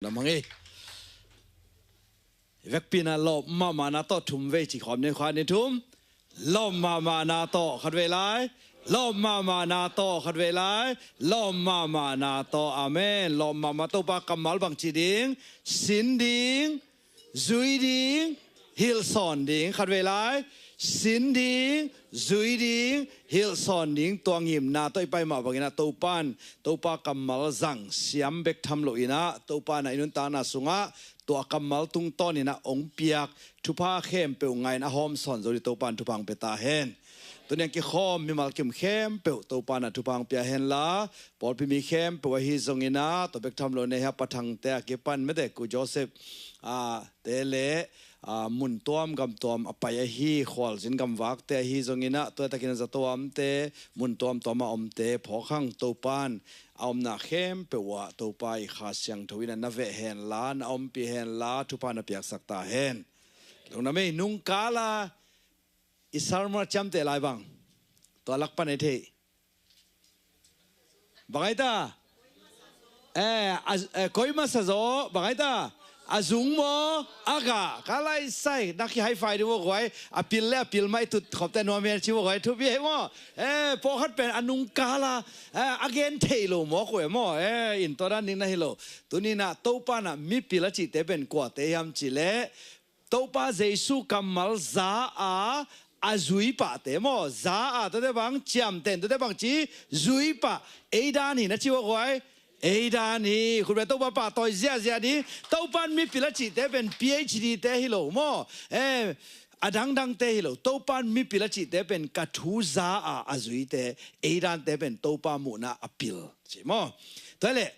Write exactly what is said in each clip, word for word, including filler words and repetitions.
Lam hang ei. Vekpi-in ah lawp mahmahna tawh thum vei ci khawm ni, khat, nih, thum. Lawp mahmahna tawh khat vei lai. Lawp mahmahna tawh khat vei lai. Lawp mahmahna tawh. Amen. Lawp mahmah. Topa kammal bang ci ding? Sin ding, zui ding, hilhsawn ding. Khat vei lai. Sin ding, zui ding, hilhsawn ding. Tua ngimna tawh i pai mah bangin ah Topa in, Topa kammal zang siam bek tham loin ah, Topa in ah i nuntakna sungah tua kammal tungtawnin ah hong piak thupha khempeuh ngah in a hawmsawn zo ding Topa in thupha hong pia ta hen. Tuni a kikhawm mimal kim khempeuh Topa in ah thupha hong pia hen la, pawlpi mi khempeuh ahi zongin ah, tua bek tham loin ah hia Pa Thangte a kipan mate Pu Joseph, ah, te le, ah, mun tuam gam tuam a pai ahi, khualzin gamvakte ahi zongin ah, tuaitakin a zatuamte, mun tuamtuam a omte phawk hang. Topa in a omna khempeuh ah Topa i Kha Siangtho in ah na veh hen la, na ompih hen la, thupha na piaksak ta hen. Lungdam ei. Nungkal a i sermon a ciamteh lai bang, tua lak pan ei thei. Bang ai ta? Eh, a, eh, koi masa zaw, bang ai ta? A zung maw, a gah? Ka lai sai, na ki high five ding maw guai, a pil le a pil mah i tut khop te nuam hi ci maw guai, thupi hi maw? Eh, pawlkhat pen a nungkal a, eh, a gen thei lo maw guai maw? Eh, in tua dan ding na hi lo. Tuni in ah Topa in ah mipil a cihte pen kuate hiam cih leh, Topa Jesu kammal za a, a zui pahte maw? Za a, tuate bang, ciamteh in, tuate bang ci, zui pah, ei dan hi na ci ua guai, ei dan hi. Khut beng, Topa pahtawi ziahziah ding. Topa in mipil a cihte pen P H D te hi lo maw? Eh, a dangdangte hi lo. Topa in mipil a cihte pen ka thu za a, a zuite, ei dante pen Topa muhna a pil ci maw? Tua hi leh,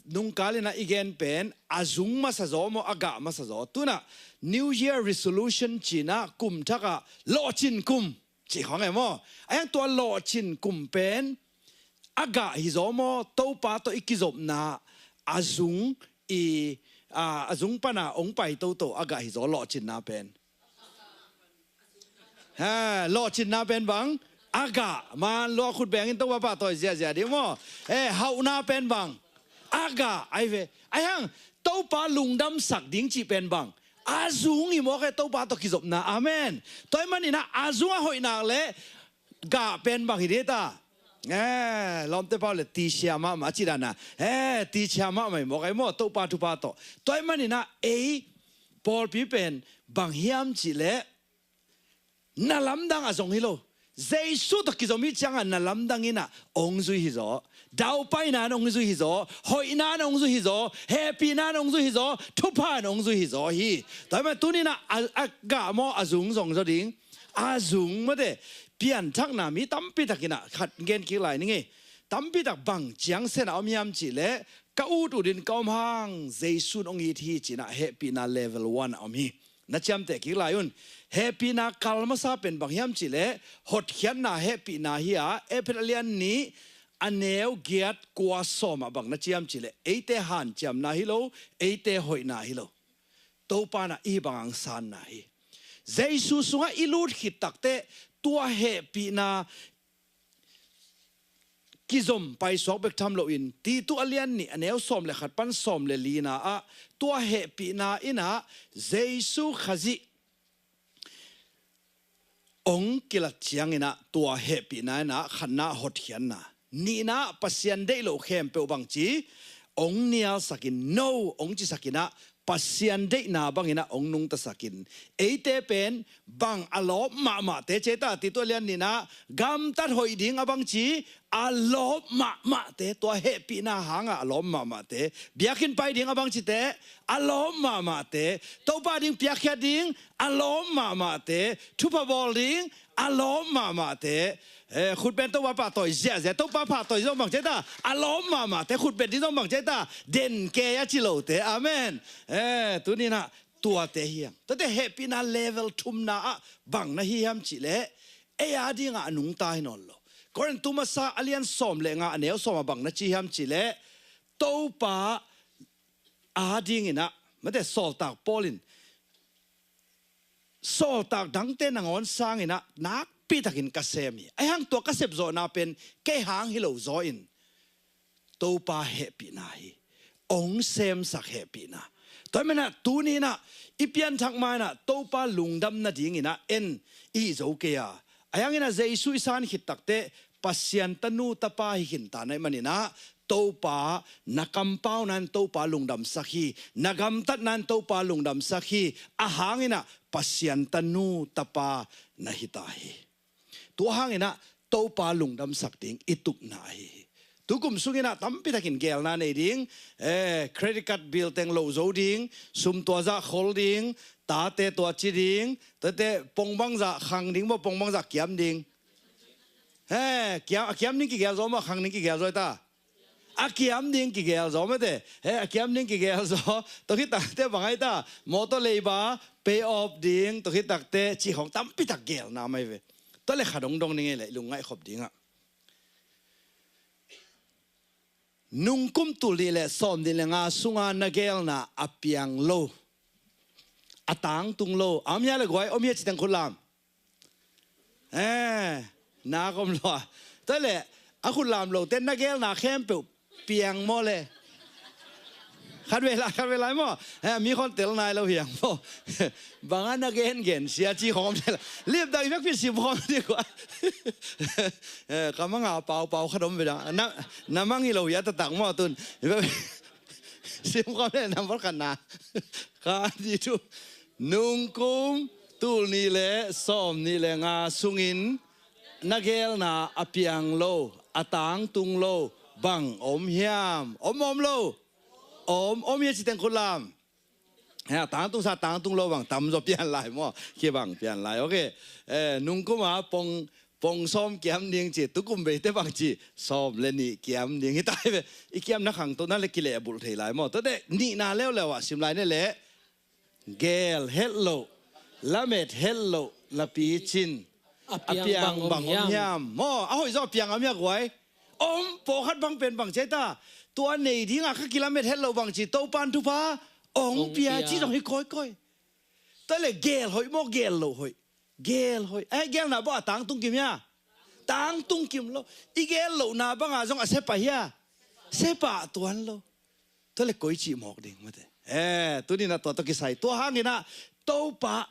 nungkal in ah i gen pen, a zung masa zaw maw, a gah masa zaw? Tu in ah New Year resolution ci in ah, kum thak ah lawhcin kum ci khawng e maw? A hiang tua lawhcin kum pen a gah hi zaw maw, Topa tawh i kizopna a zung i, a, a zung pan a hong pai toto a gah hi zaw lawhcinna pen? Ha, lawhcinna pen bang? A gah. Man lua, khut beng in Topa pahtawi ziahziah ding maw? Eh, hauhna pen bang? A gah. Ai ve. Ai hang, Topa lungdamsak ding cih pen bang? A zung hi mawk e, Topa tawh kizopna. Amen. Tua ahih manin ah a zung a hoih nak leh gah pen bang hi ding ta? Eh, lawmte pau le tisia mahmah a ci dan a. Eh, tisia mahmah hi mawk e maw, Topa thupha tawh. Tua ahih manin ah ei pawlpi pen bang hiam cih leh, na lamdang a zong hi lo. Jesu tawh kizom i hih ciangah na lamdang in ah hong zui hi zaw. Daupaina in hong zui hi zaw. Hoihna in hong zui hi zaw. Hehpihna in hong zui hi zaw. Thupha in hong zui hi zaw hi. Tua ahih manin tuni in ah a, a gah maw, a zung zong zaw ding? A zung mate. Pianthakna mi tampi tak in ah khat gen kik lai ning ei. Tampi tak bang ciang sen a om hiam cih leh, ka ut ut in ka om hang, Jesu in hong it hi ci in ah hehpihna level one a om hi. Na ciamteh kik lai un. Hehpihna kal masa pen bang hiam cih leh, hotkhiatna hehpihna hi a, Efesa a lian nih, a neu giat, kua, sawm ah bang na ci hiam cih leh, eite hanciamna hi lo, eite hoihna hi lo. Topa in ah i hih bang hangsanna hi. Jesu sungah i lut khit takteh tua hehpihna kizom paisuak bek tham loin, Titu a lian nih, a neu sawm le khat pan sawm le lina ah, tua hehpihna in ah Jesu Khazih hong kilat ciangin ah tua hehpihna in ah khatna hotkhiatna, nihna Pasian deih loh khempeuh bang ci hong nialsakin, no hong cisakin ah Pasian deihna bangin ah hong nungtasakin, eite pen bang a lawp mahmahte ci ei ta? Titu a lian nihna, gamtat hoih ding a bang ci, a lawp mahmahte, tua hehpihna hangah a lawp mahmahte, biakinn pai ding a bang cite, a lawp mahmahte, Topa ding piakkhiat ding a lawp mahmahte, thupha bawl ding a lawp mahmahte, eh, khut beng Topa pahtawi ziahziah, Topa pahtawi zong bang ci ei ta? A lawp mahmahte, khut beng ding zong bang ci ei ta? Den kei a ci lote. Amen. Eh, tuni in ah tuate hi hang. Tuate hehpihna level thumna ah bang na hi hiam cih leh, ei a dingah a nungta hi nawn lo. Korin tu masa a lian sawm le nga, a neu sawm ah bang na ci hiam cih leh, Topa a dingin ah, mate, sawltak Paul in, sawltak dangte nangawn sangin ah nakpi takin ka sem hi. Ahi hang tua ka sepzawhna pen kei hang hi lo zaw in, Topa hehpihna hi. ong semsak hehpihna. Tua hi maninah tuni inah i pianthak ma inah Topa lungdam nadinginah en i hih zo kei a. Ahi hanginah Jesu i san khit takteh Pasian tanu tapa hi khinta na hih maninah Topa na kampau nan Topa lungdamsak hi, na gamtat nan Topa lungdamsak hi. Ahi hanginah Pasian tanu tapa na hita hi. Tua hanginah Topa lungdamsak ding i tupna ahi hi. Tukum sunginah tampitakin geelna nei ding, eh, credit card bill teng lo zo ding, sum tua zah khol ding, tate tua ci ding, tate pong bangzah khang ding maw, pong bangzah kiam ding. Eh, kiam, a kiam ding kigeel zaw maw, khang ding kigeel zaw ta. A kiam ding kigeel zaw mate. He, a kiam ding kigeel zaw. Tua khit takteh bang ahi ta, motor leiba pay off ding, tua khit takteh cih khawng tampitak geelna mai ve. Tua le kha dongdong ding ei le i lungngaih khop dingah. Nungkum tul nih le sawm nih le nga sunga na geelna a piang lo, a tangtung lo a om hia le guai, om hia citeng khut lam. Eh, nak om lo a. Tua le a khut lam lote na geelna khempeuh piang maw le. Khat vei lai, khat vei lai maw. Eh, mi khon tel nai lo hiang maw. Banga na gengen sia ci khawm tel. Lipdang i vekpi sim khawm ding kua. Eh, ka manga paupau khat om ve dang. Na, na mang hi lo hia taktak maw tun. Sim khawm le number khatna. Khat, nih, thum. Nungkum tul nih le sawm nih le nga sungin na geelna a piang lo, a tangtung lo bang om hiam? Om, om lo? Om, om hia citeng khut lam. He, a tangtung sa tangtung lo bang tamzaw pian lai maw? Kibang pian lai. Ok. Eh, nungkuma pong, pong sawm kiam ding ci, tukum beite bang ci, sawm le nih kiam ding hi ta hi ve. I kiamna khangto na le kilehbulh thei lai maw? Tuate nihna leuleu ah sim lai ne le. Geel het loh, lamet het loh na picin a piang bang om hiam? Maw, a hoih zaw a piang om hia guai? Om, pawlkhat bang pen bang ci ahi ta. Tua nei dingah ka kilamet het loh bang ci, Topan thupha ong pia ci zong hi kawikawi. Tua le geel hoih maw, geel loh hoih? Geel hoih. Eh, geelna bang a tangtung kim hia? Tangtung kim lo. I geel lohna banga zong a sepah hia? Sepah tuan lo. Tua le koi cih mawk ding mate. Eh, tuninah tua tawh kisai. Tua hanginah Topa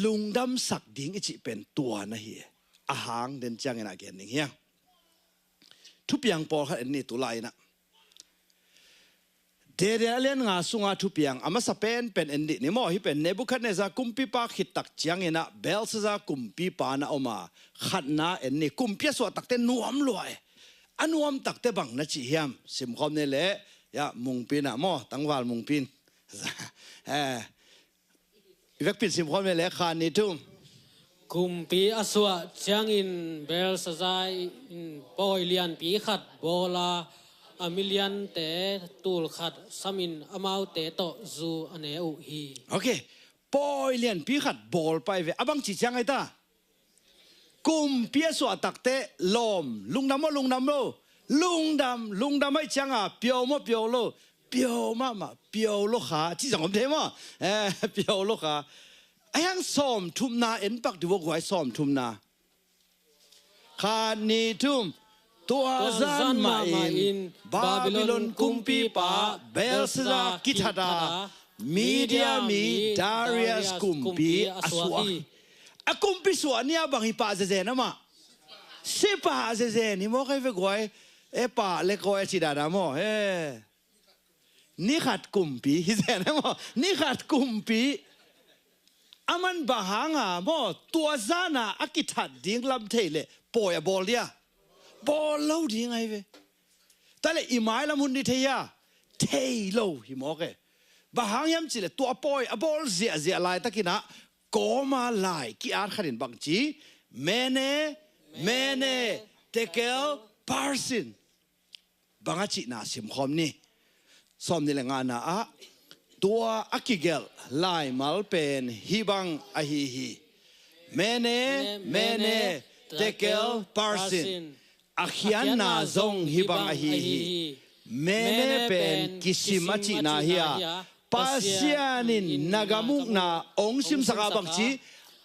lungdamsak ding i cih pen tua na hi. A hang den cianginah gen ding hiang. Thupiang pawlkhat en ni tu lai-inah. Daniel a lian nga sunga thupiang a masa penpen en dih ni maw, hih pen Nebuchadnezzar kumpipa khit tak cianginah Belshazzar kumpipa na om a, khatna en ni. Kumpi a suah takte nuam lua e. A nuam takte bang na cih hiam? Simkhawm ni leh, ya, mungpin ah maw, tangval mungpin. Eh, i vekpin simkhawm ni leh, khat, nih, thum. Kumpi a suah ciangin Belshazzar in pawi lianpi khat bawl a, a miliante tul khat samin amaute tawh zu a ne uh hi. Ok. Pawi lianpi khat bawl pai ve. A bangci ciang ahi ta? Kumpi a suah takte lawm. Lungdam maw, lungdam lo? Lungdam, lungdam ahih cianga pio maw, pio lo? Pio mahmah, pio lo kha. Ci zang om thei maw? Eh, pio lo kha. A hiang sawmthumna en pak dih ua guai, sawmthumna. Khat, nih, thum. Tua zan mahin Babylon kumpipa Belshazzar kithat a, Media mi Darius kumpi a suah hi. A kumpi suah ni-a bang hi pah zezen amah? Si pah zezen hi maw, kai ve guai. E, pah le kawi a ci dada maw, he. Ni khat kumpi hi zen e maw? Ni khat kumpi. Aman bang hanga maw, tua zana a kithat ding lam thei leh pawi a bawl dia? Bawl lo ding ahi ve. Tua leh i mailam hun ni thei a? Thei lo hi mawk e. Bang hang hiam cih leh tua pawi a bawl ziahziah laitakinah kawma lai ki-at khatin bangci, Mene, Mene, Tekel, Parsin. Bang a cihna simkhawm ni. Sawm ni le ngana ah tua a kigelh laimal pen hih bang ahi hi. Mene, Mene, Tekel, Parsin. A khiatna zong hih bang ahi hi. Mene pen kisim a cihna hi a, Pasian in na gam ukna hong simsak a bangci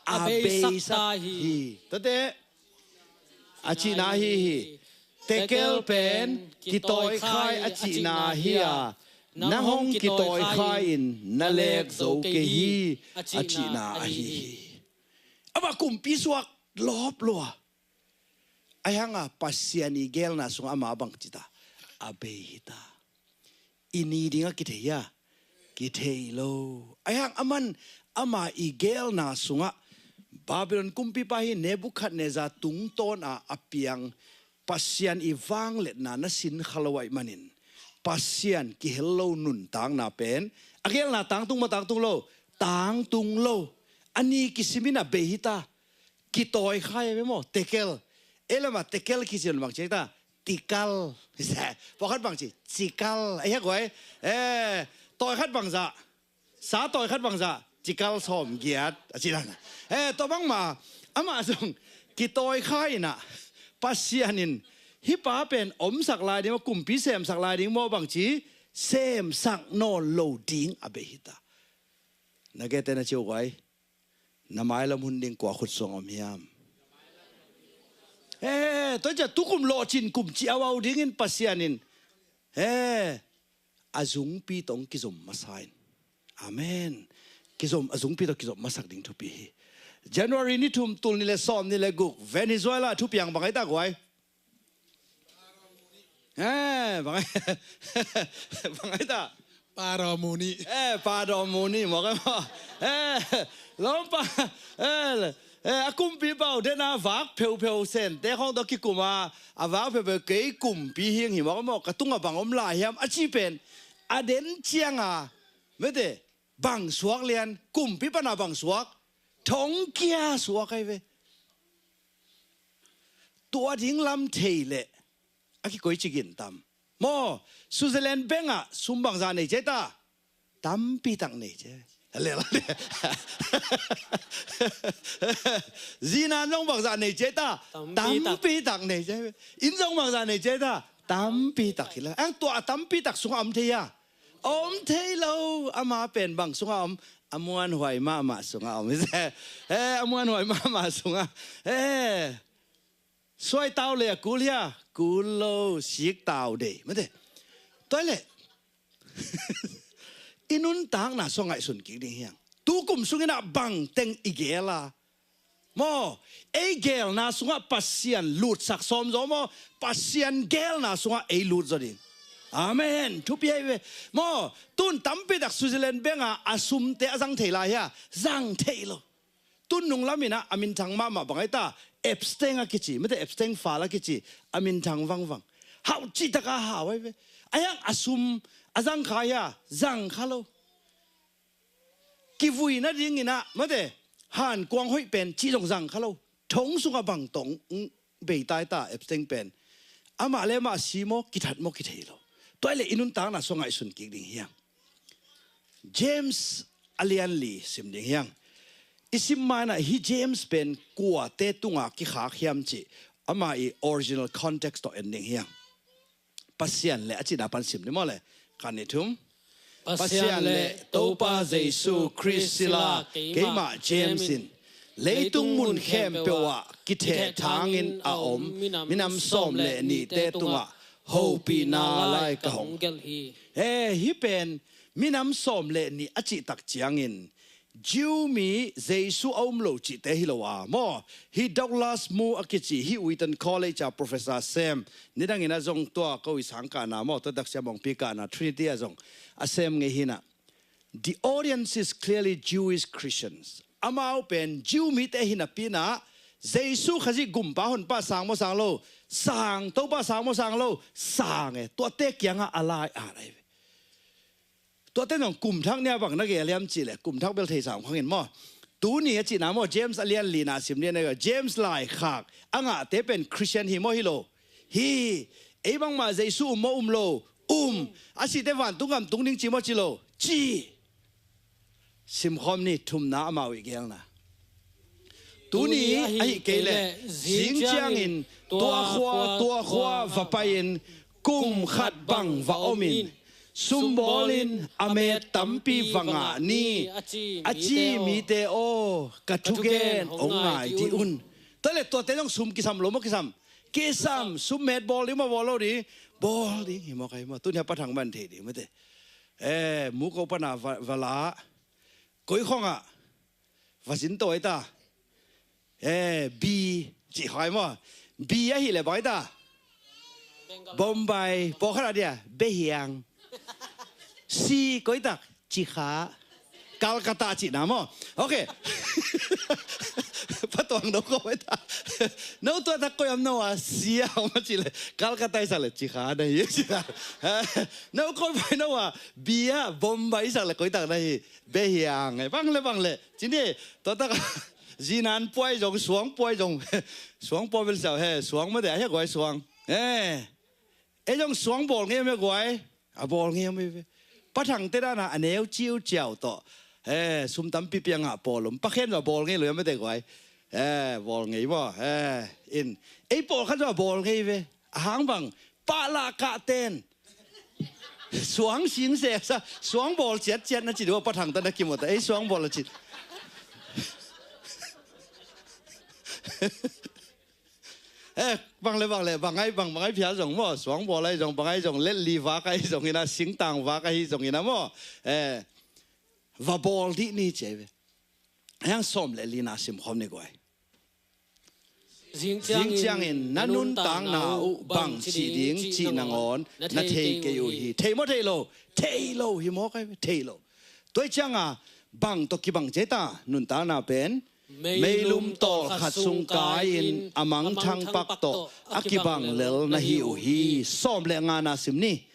a beisak hi. Tate a cihna ahi hi. Tekel pen kitawikhai a cihna hi a, Nang hong kitawi kha in na lek zo kei hi, a cihna ahi hi. Amah kumpi suak lawp lua. Ahi hanga Pasian i geelna sungah ama bang ci ta, a bei hi ta. I ni dingah kithei hia? Kithei lo. Ahi hang aman ama i geelna sungah Babylon kumpipa hi Nebuchadnezzar tungtawn a a piang Pasian i vangliatna na sin kha lo ahih manin Pasian kihel lo nuntakna pen a geelna tangtung maw tangtung lo? Tangtung lo. A ni kisim in a bei hi ta. Kitawi kha hi ve maw? Tekel. Ei lamah tekel kici lo bang ci ta? Tikal. Pawlkhat bang ci? Cikal. Ei hek huai. Eh, tawi khat bangzah. Sa tawi khat bangzah. Cikal sawmgiat a ci dan. Eh, tua bangmah amah zong kitawi kha in ah Pasian in hih pa pen omsak lai ding maw, kumpi semsak lai ding maw bang ci? Semsak nawn lo ding a bei hi ta. Na gete na ci uh guai. Na mailam hun ding kua khut suang om hiam? He, tua ciah tukum lawhcin kum ci auau dingin Pasian in, he, a zungpi tawh kizom masa in. Amen. Kizom, a zungpi tawh kizom masak ding thupi hi. January ni thum, tul nih le sawm nih le guk, Venezuela thupiang bang ai ta guai? Eh, bang ai, bang ai ta? Padawmuni. Eh, padawmuni, mawk ai maw? Eh, lawmpa, eh, eh, a kumpipa uh dena vak pheupheu sente khawng tawh kikum a, a vak pheupheu kei kumpi hing hi mawk ai maw? Ka tungah bang om lai hiam? A ci pen, a den cianga, mete, bang suak lian, kumpi pana bang suak, thongkia suak ai ve. Tua ding lam thei leh a kikoi ci gin tam. Maw, Switzerland bank ah sum bangzah nei cia ta? Tampi tak nei cia. Lel. Zina zong bangzah nei cia ta? Tampi tak. Tampi tak nei cia. Inn zong bangzah nei cia ta? Tampi tak hi la. Ang tua a tampi tak sungah om thei a? Om thei lo. Ama pen bang sungah om? A muanhuai mahmah sungah om. Eh, a muanhuai mahmah sungah. Eh. Suai tau le a kul hia? Kul lo, sik tau dei. Mate. Tua leh. I nuntakna sungah ngaihsun kik ding hiang. Tukum sungin ah bang teng i gel a? Maw, ei gelna sungah Pasian lutsak sawm zaw maw, Pasian gelna sungah ei lut zaw ding. Amen. Thupi ahi ve. Maw, tun tampi tak Switzerland bank ah a sumte a zang thei lai hia? Zang thei lo. Tun nung lamin ah a minthang mahmah bang ai ta? Epstein a kici, mate Epstein file a kici, a minthang vangvang. Hau cih taka hau ai ve. A hiang a sum a zang kha hia? Zang kha lo. Kivui nadingin ah, mate, hankuang hoih pen cih zong zang kha lo. Thong sungah bang tong, mm, bei tai ta Epstein pen. Amah le amah si maw, kithat maw, kithei lo. Tua leh i nuntakna sungah ngaihsun kik ding hiang. James a lian li sim ding hiang. I sim manah hih James pen kuate tungah kikhak hiam cih ama i original context tawh en ding hiang. Pasian le a cihna pan sim ni maw le. Khat nih thum. Pasian le Topa Jesu Khrist sila keimah James in leitung mun khempeuh ah kithehthangin a om minam sawm le nihte tungah hopihna lai ka hong gelh hi. He, hih pen minam sawm le nih a cih tak ciangin Jew mi Jesu a um lo cihte hi lo a maw. Hih Douglas Moo a kici, hih Wheaton College a professor sem, nidangin a zong tua ko i sang kahna maw, tua dak siamongpi kahna Trinity a zong a sem ngei hinah. The audience is clearly Jewish Christians. Amau pen Jew mite hi napi inah Jesu Khazih gumpa honpa sang maw sang lo, sang, Topa sang maw sang lo, sang e, tuate kiangah a lai a lai ve. Tuate nong kumthak nia bang na gel hiam cih leh kumthak bel thei sam khangin maw. Tuni a cihna maw James a lian lina sim lian a James laikhak a ngahte pen Christian hi maw hi lo. Hi, ei bangmah Jesu um maw um lo. Um, a sihte vantung gam tung ding ci maw ci lo. Ci. Simkhawm ni thumna amau i gelna. Tuni ahih kei leh zing ciangin tua khua tua khua va pai-in kum khat bang va omin sumbawl in a met tampi va ngah ni a ci mite aw, ka thugen hong ngai dih un. Tua leh tuate zong sum kisam lo maw kisam? Kisam. Sum met bawl ding maw bawl lo ding? Bawl ding hi maw kai maw? Tuni a pathang man thei ding mate. Eh, muko pana va, va la. Koi khong ah va zin to ai ta. Eh, bi, ci hai maw. Bi ahi le bai ta. Bombay, pawlkhat ah dia, Behiang. Si, koi tak, Cikha. Calcutta cihna maw. Ok. Patuang no ko bai ta. No tua tak koi am no a, si a om a ci le. Calcutta i sak le, Cikha na hi, Cikha. No ko bai no a, bi a, Bombay i sak le koi tak na hi. Behiang, eh, bang le, bang le. Cini, tua tak, zinan puai zong, suang puai zong. Suang puai bel sau, he, suang mate, a he guai suang. Eh, eh zong suang bawl ngei me guai. A bawl ngei me ve. Pa Thang te dana, a neu ciu ciau to. Eh, sum tampi piang a bawl um. Pa Khen zong a bawl ngei lo mate guai. Eh, bawl ngei bo. Eh, in. Ei pawlkhat zong a bawl ngei ve. A hang bang, pa la ka ten. Suang sing se sa, suang bawl ciat ciat na ci dua, Pa Thang ta na kimu ta, ei suang bawl a ci. Eh, bang le, bang le, bang ai, bang, bang ai phial zong maw, suang bawl ai zong, bang ai zong, let li vak ai zong ina, singtang vak ai zong ina maw. Eh, va bawl dih ni ci ai ve. Hiang sawm le lina sim khawm ni guai. Zing ciangin na nuntakna uh bang ci ding cih nangawn na thei kei uh hi. Thei maw thei lo? Thei lo hi maw kai? Thei lo. Tua cianga bang tawh kibang ci ta nuntakna pen meilum tawlkhat sung kai-in a mangthang pak tawh a kibang lel na hi uh hi. Sawm le ngana sim ni.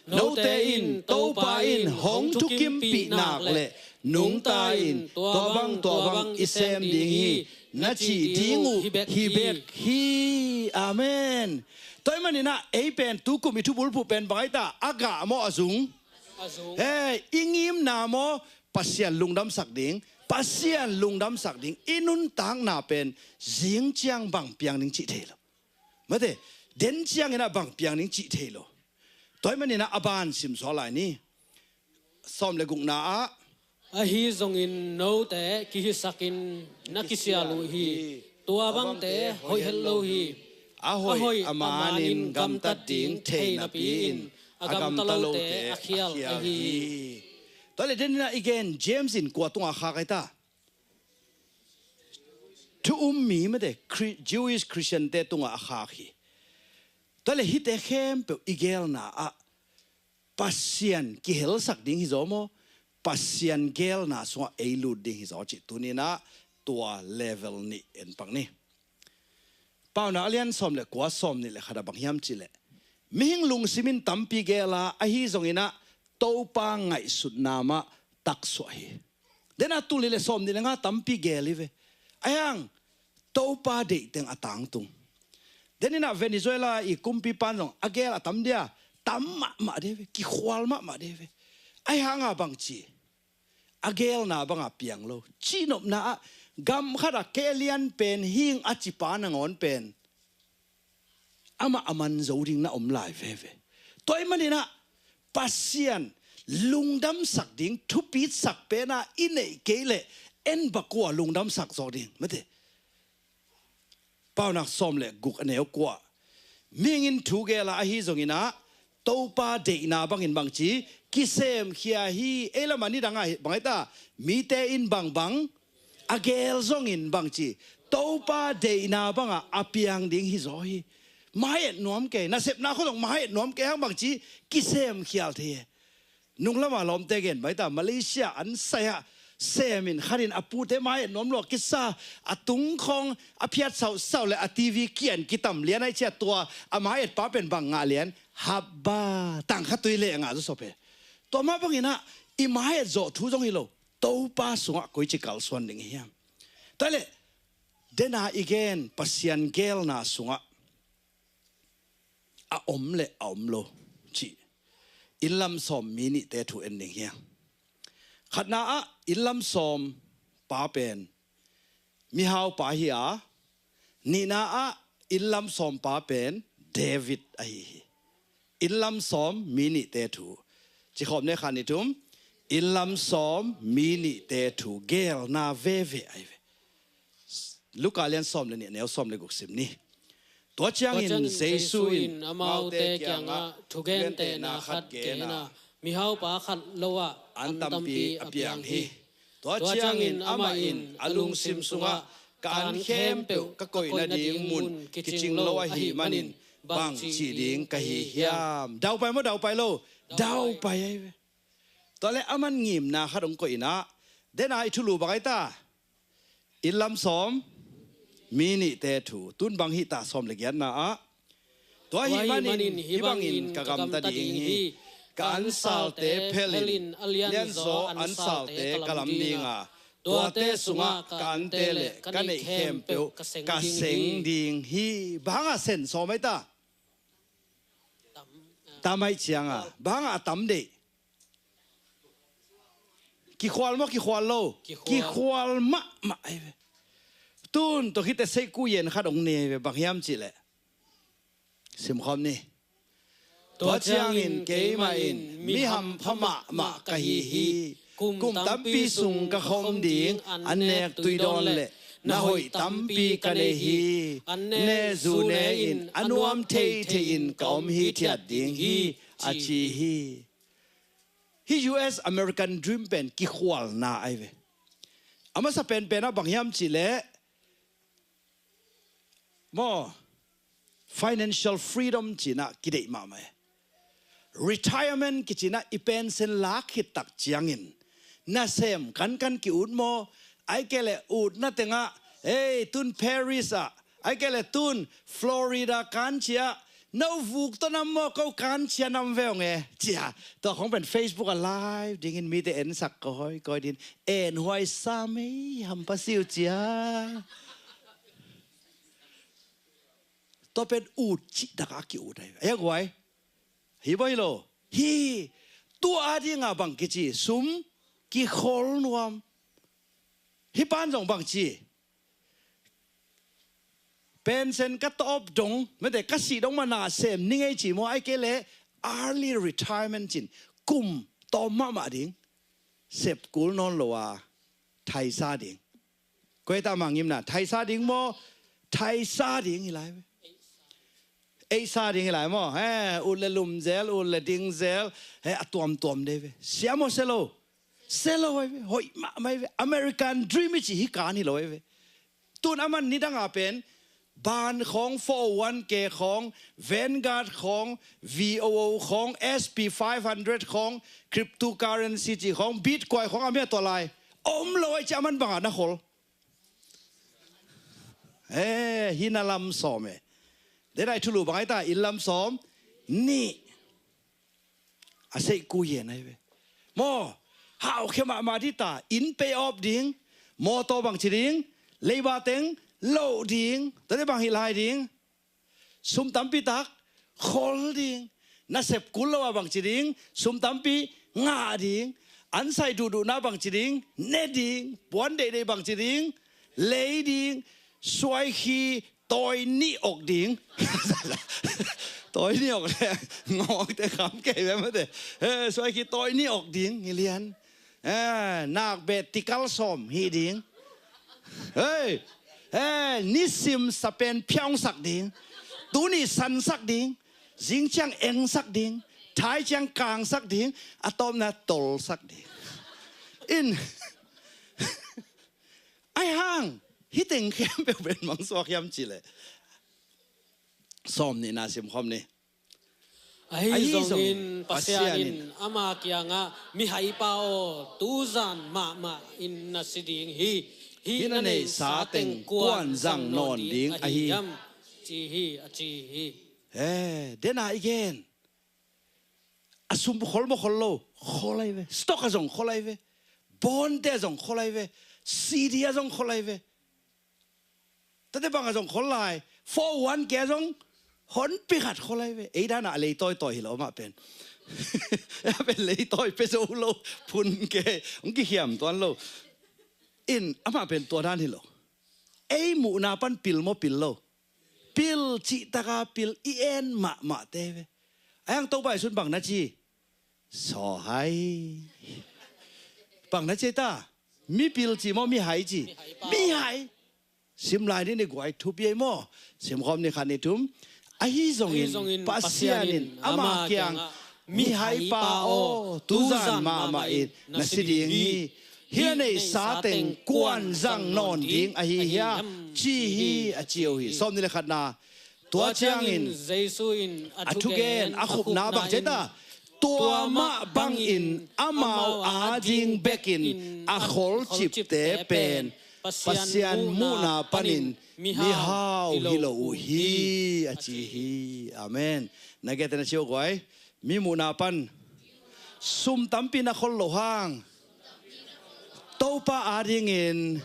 Note in Topa in hong thukimpih nak le nungta in tua bang tua bang i sem ding hi na cih ding uh hi bek hi. Amen. Tua ahih maninah ei pen tukum i thubulphuh pen bang ai ta, a gah maw a zung? He, i ngimna maw Pasian lungdamsak ding, Pasian lungdamsak ding i nuntakna pen zing ciang bang piang ding cih thei lo. Mate, den cianginah bang piang ding cih thei lo. Tua ahih maninah a ban simsuak lai ni. Sawm le gukna ah, ahi zongin note kihisakin na kisial uh hi. Tua bangte hoih het lo hi. A hoih a manin gamtat ding thei napi-in a gamta lote a khial ahi hi. Tua le deninah i gen James in kua tungah khak ai ta? Thu um mi mate, Jewish Christian te tungah a khak hi. Tua le hihte khempeuh i gelna ah Pasian kihelsak ding hi zaw maw? Pasian gelna sungah ei lut ding hi zaw cih tuninah tua level nih en pak ni. Paunak a lian sawm le kua, sawm nih le khat a bang hiam cihleh, mihing lungsim in tampi gela ahi zonginah Topa ngaihsutna mah taksuah hi. Dena tul nih le sawm nih le nga tampi gel hi ve. Ahiang Topa deihteng a tangtung. Deninah Venezuela i kumpipan zong a gel a tam dia, tam mahmah de ve, kikhual mahmah de ve. Ahi hanga bangci a gelna banga piang lo cihnopna ah gam khatah keh lian pen hing a cipa nangawn pen amah a man zo ding na om lai veve. Tua ahih maninah Pasian lungdamsak ding thupitsak pena i neih kei leh en bakua lungdamsak zawk ding mate. Paunak sawm le guk a neu kua, mihing in thu gela ahi zonginah Topa deihna bangin bangci kisemkhia hi. Ei lamah nidangah bang ai ta? Mite in bangbang a gel zongin bangci Topa deihna bangah a piang ding hi zaw hi. Mai et nuam kei, nasepna khua zong mai et nuam kei hang bangci kisemkhial thei e. Nunglamah lawmte gen baita Malaysia an sai-ah semin khatin a pute mai et nuam lua kisa, a tungkhawng a phiat sauhsauh le a TV kian kitam lian ai cia tua a mai et pa pen bang ngah lian, habba tangkha tui le ngah zawsop he. Tua mah banginah i mai et zawh thu zong hi lo. Topa sungah koici kalsuan ding hiam? Tua le dena i gen Pasian gelna sungah a om le a om lo cih inn lam sawm mi nihte thu en ding hiam? Khatna ah inn lam sawm pa pen mihau pa hi a, nihna ah inn lam sawm pa pen David ahi hi. Inn lam sawm mi nihte thu. Cikhawm ne khan ni thum. Inn lam sawm mi nihte thu gelna veve ahi ve. Luka lian sawm le nih a neu sawm le guk sim ni. Tua ciangin Jesu in amaute kiangah thugentehna khat gen a, Mihaupa khat lo ah an tampi a piang hi. Tua ciangin amah in a lungsim sungah, "Ka an khempeuh ka koih nading mun kicing lo ahih manin bang cih ding ka hi hiam?" Daupai maw, daupai lo? Daupai ahi ve. Tua leh aman ngimna khat hong koih in ah, dena i thulu bang ahi ta? Inn lam sawm, mi nihte thu. Tun bang hih ta? Sawm le giatna ah, "Tua ahih manin hih bangin ka gamta ding hi. Ka ansalte phelin a lianzaw ansalte ka lam ding a, tuate sungah ka ante le ka neih khempeuh ka seng ding hi." Bang hanga sen sawm ahi ta? Tam ahi cianga, bang hanga a tam deih? Kikhual maw, kikhual lo? Kikhual. Kikhual mahmah ahi ve. Tun tua khit teh seihku yen khat hong nei ahi ve, bang hiam cih leh, simkhawm ni. "Tua ciangin keimah in mi hampha mahmah ka hi hi. Kum tampi sung ka khom ding, an nek tuidawn le na hoih tampi ka nei hi. An ne zu ne in a nuam theithei in ka om hithiat ding hi," a ci hi. Hih U S American Dream pen kikhualna ahi ve. A masa penpen ah bang hiam cih leh, maw, financial freedom ci-in ah kideih mahmah hi. Retirement kici-in ah i pension lak khit tak ciangin nasem kankan ki-ut maw, ahih kei leh utna tengah, "Ei, tun Paris ah, ahih kei leh tun Florida kan cia, no vuk tawh nam maw, ko kan cia nam ve ong e," cia. Tua khong pen Facebook ah live dingin mite ensak kawikawi dingin, enhuai sa mei, hampha si uh cia. Tua pen ut cihtak a ki-ut ahi ve. Ei a guai, hi baw hi lo? Hi. Tua a dinga bang kici? Sum kikhol nuam. Hih pan zong bang ci? Pension ka tawp dong, mete ka sih dong mah nasem ni ngei ci maw, ahih kei leh early retirement ci-in kum tawm mahmah ding, sep kul nawn lo a thaisa ding. Koi ta mah ngimna, thaisa ding maw? Thaisa ding hi lai ve. Eisa ding hi lai maw? He, ut le lum zel, ut le ding zel. He, a tuamtuam dei ve. Sia maw, sia lo? Sia lo ahi ve. Hoih mahmah ahi ve. American dream i cih hih kan hi lo ahi ve. Tun aman nidanga pen bond khong, four oh one K khong, Vanguard khong, V O O khong, S P five hundred khong, cryptocurrency cih khong, Bitcoin khong, a mia tua lai om lo ahi ci, aman banga na khol? Eh, hih na lam sawm e. Dena i thulu bang ahi ta? Inn lam sawm nih. A seihku yen ahi ve. Maw, haukhia mahmah dih ta, inn pay off ding, mawtaw bangci ding, leiba teng loh ding, tate bang hih lai ding, sum tampi tak khol ding, nasep kul lo a bangci ding, sum tampi ngah ding, an sai duhduhna bangci ding, ne ding, puan deihdeih bangci ding, lei ding, suaikhi tawi nih awk ding. Tawi nih awk le ngawngte kham kei ve mate. Eh, suaikhi tawi nih awk ding hi lian. Eh, nak beh tikal sawm hi ding. Hei, eh, nisim sapen phiaungsak ding. Tuni sansak ding. Zing ciang engsak ding. Thai ciang kangsak ding. A tawpna tolsak ding. In, ahi hang, hih teng khempeuh pen bang suak hiam cih leh, sawm nihna simkhawm ni. Ahi zongin Pasian in ama kiangah, "Mihaipa aw, tuzan mahmah in na si ding hi. Hih na neihsa teng kua'n zang nawn ding ahi hiam?" ci hi, a ci hi. Eh, dena i gen. A sum khol maw, khol lo? Khol ahi ve. Stock ah zong khol ahi ve. Bond te ah zong khol ahi ve. C D ah zong khol ahi ve. Tate bang ah zong khol lai? Four oh one K ah zong honpi khat khol ahi ve. Ei dan ah a lei tawitawi hi lo amah pen. A pen lei tawi pia zo lo. Phun ke hong kikhiam tuan lo. In amah pen tua dan hi lo. Ei muhna pan pil maw, pil lo? Pil, cihtak a pil, i en mahmah te ve. Ahi hang Topa Jesu'n bang na ci? Saw hai. Bang na ci ta? Mipil ci maw, mihai ci? Mihai. Sim lai ni, ni guai, thupi ei maw. Simkhawm ni, khat, ni, thum. Ahi zongin Pasian in ama kiang Mihaipa aw, tuzan mahmah in na si ding hi. Hih na neihsa teng kuan zang nawn ding ahi hiam, ci hi, a ci uh hi. Sawmnih le khatna. Tua ciangin Jesu in a thugen a khupna bang ci hiam? Tua mah bangin amau ading bekin a kholcipte pen Pasian muhna panin mihau hi lo uh hi, a ci hi. Amen. Na gentehna ci uh guai. Mi muhna pan sum tampi na khol loh hang, Topa adingin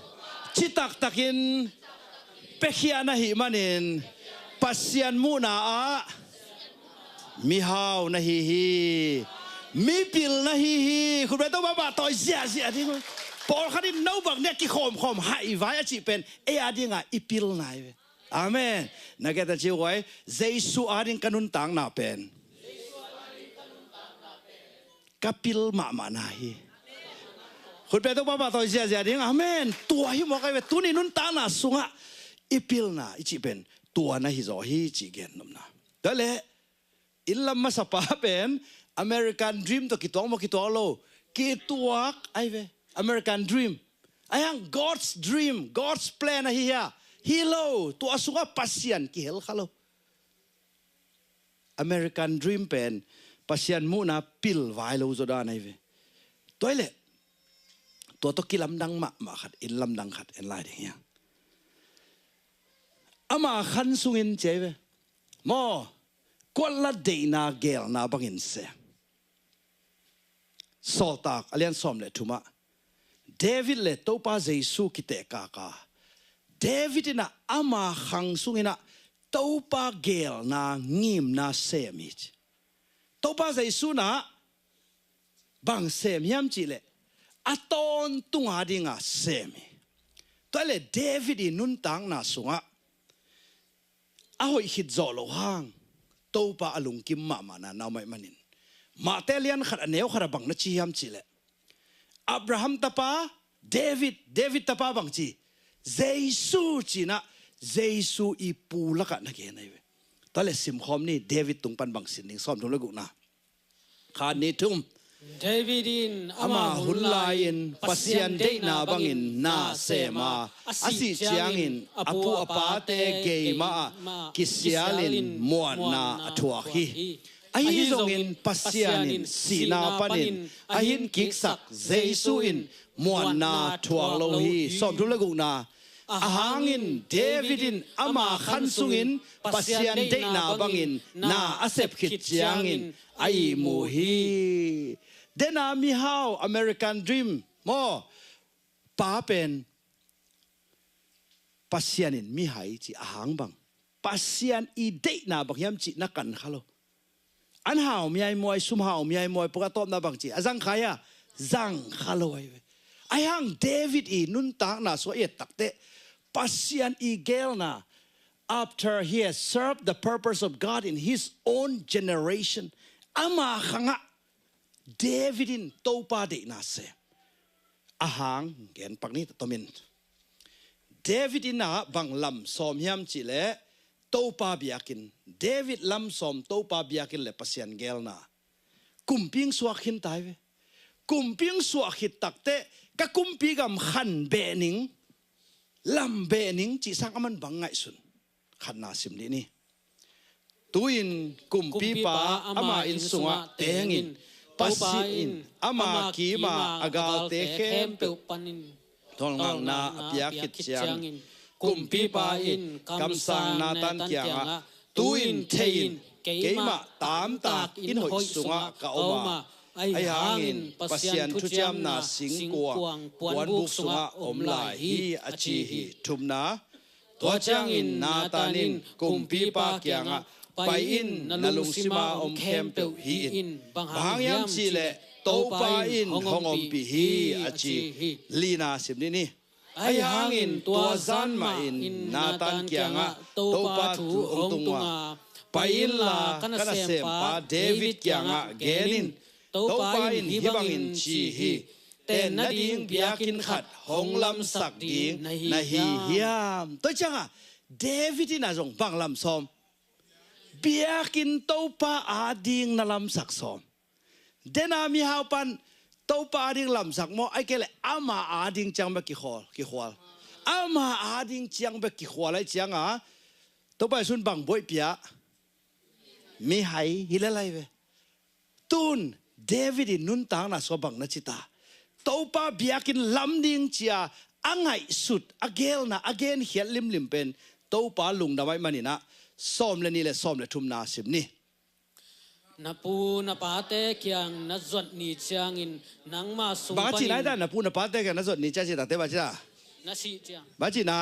citaktakin piakhia na hih manin Pasian muhna ah mihau na hi hi. Mipil na hi hi. Khutbeng Topa pahtawi ziahziah ding. Pawlkhat in no bang nih a kikhawmkhawm haihvai a cih pen ei adingah i pilna hi ve. Amen. Na gentehna ci uh guai. Jesu ading ka nuntakna pen ka pil mahmahna hi. Khutbeng Topa pahtawi ziahziah ding. Amen. Tua hi mawk ahi ve. Tuni nuntakna sungah i pilna i cih pen tua na hi zaw hi cih gen nopna. Tua leh, inn lam masapa pen American dream tawh kituak maw, kituak lo? Kituak ahi ve. American dream. Ahi hang God's dream, God's plan ahi hia? Hi lo. Tua sungah Pasian kihel kha lo. American dream pen Pasian muhna pilvai lo zaw dan ahi ve. Tua hi leh, tua tawh kilamdang mahmah khat, inn lamdang khat en lai ding hi hang. Ama khan sungin ci ahi ve. Maw, kuatlat deihna gelna bangin sem. Sawltak a lian sawm le thumah David le Topa Jesu kitehkaka, David in ah ama khang sungin ah Topa gelna ngimna sem hi ci. Topa Jesu in ah bang sem hiam cih leh a tawntung adinga sem hi. Tua leh David i nuntakna sungah a hoih khit zawh loh hang Topa a lungkim mahmahna na om ahih manin, Mate lian khat a neu khat ah bang na ci hiam cih leh, Abraham tapa, David, David tapa bang ci, Jesu ci-in ah, Jesu i pu lakah na gen ahi ve. Tua leh simkhawm ni, David tung pan bang sin ding, sawmthum le gukna. Khat, nih, thum. David in ama hun lai-in Pasian deihna bangin na sem a, a sih ciangin a pu a pate gei mah ah kisialin muanna a thuak hi. Ahi zongin Pasian in sihna panin a hin kiksak Jesu in muanna thuak lo hi. Sawmthum le gukna. Ahang in David in ama khan sungin Pasian deihna bangin na a sep khit ciangin a ihmu hi. Dena mihau, American dream maw, pa pen Pasian in mihai ci ahang bang, Pasian i deihna bang hiam cih na kan kha lo. An hau miaimuai, sum hau miaimuai, pua a tawpna bang ci a zang kha hia? Zang kha lo ahi ve. Ahi hang David i nuntakna sungah i et takteh, Pasian i gelna, after he has served the purpose of God in his own generation, ama khangah David in Topa deihna sem. Ahang gen pak ni, tomin David in ah bang lam sawm hiam cih leh, Topa biakinn, David lam sawm, Topa biakinn le Pasian gelna. Kumpi hong suak khin ta hi ve. Kumpi hong suak khit takteh, ka kumpi gam khan beh ning, lam beh ning cih sang aman bang ngaihsun? Khatna sim dih ni. Tu-in kumpipa ama inn sungah teng in, Pasian in ama kimah a galte khempeuh panin tawlngalna a piak khit ciangin, kumpipa in kamsang Nathan kiangah, tu-in thei in, keimah taamtak inn hoih sungah ka om a, ahi hangin Pasian thuciamna singkuang puanbuk sungah om lai hi, a ci hi. Thumna. Tua ciangin Nathan in kumpipa kiangah, pai in, na lungsima om khempeuh hih in, bang hang hiam cih leh Topa in hong ompih hi, a ci hi. Lina sim dih ni. Ahi hangin tua zan mahin Nathan kiangah Topa thu hong tung a, pai inla ka nasempa David kiangah gen in, Topa in hih bangin ci hi, tenna ding biakinn khat hong lamsak ding na hi hiam? Tua ciangah David in ah zong bang lam sawm? Biakinn Topa ading na lamsak sawm. Dena mihau pan Topa ading lamsak maw, ahih kei leh ama ading ciang bek kikhual, kikhual. Ama ading ciang bek kikhual ahih cianga Topa Jesu'n bang buaih pia? Mihai hi lel lai ve. Tun David in nuntakna sungah bang na ci ta? Topa biakinn lam ding ci-a a ngaihsut, a gelna, a genkhiat limlim pen Topa lungdam ahih manin ah, sawm le nih le sawm le thumna sim ni. Na pu na pate kiang na zuat ni ciangin nangma sung panin. Bang a cihna hi ta, na pu na pate kiang na zuat ni ciang a cihtakte bang a cihna? Na sih ciang. Bang a cihna?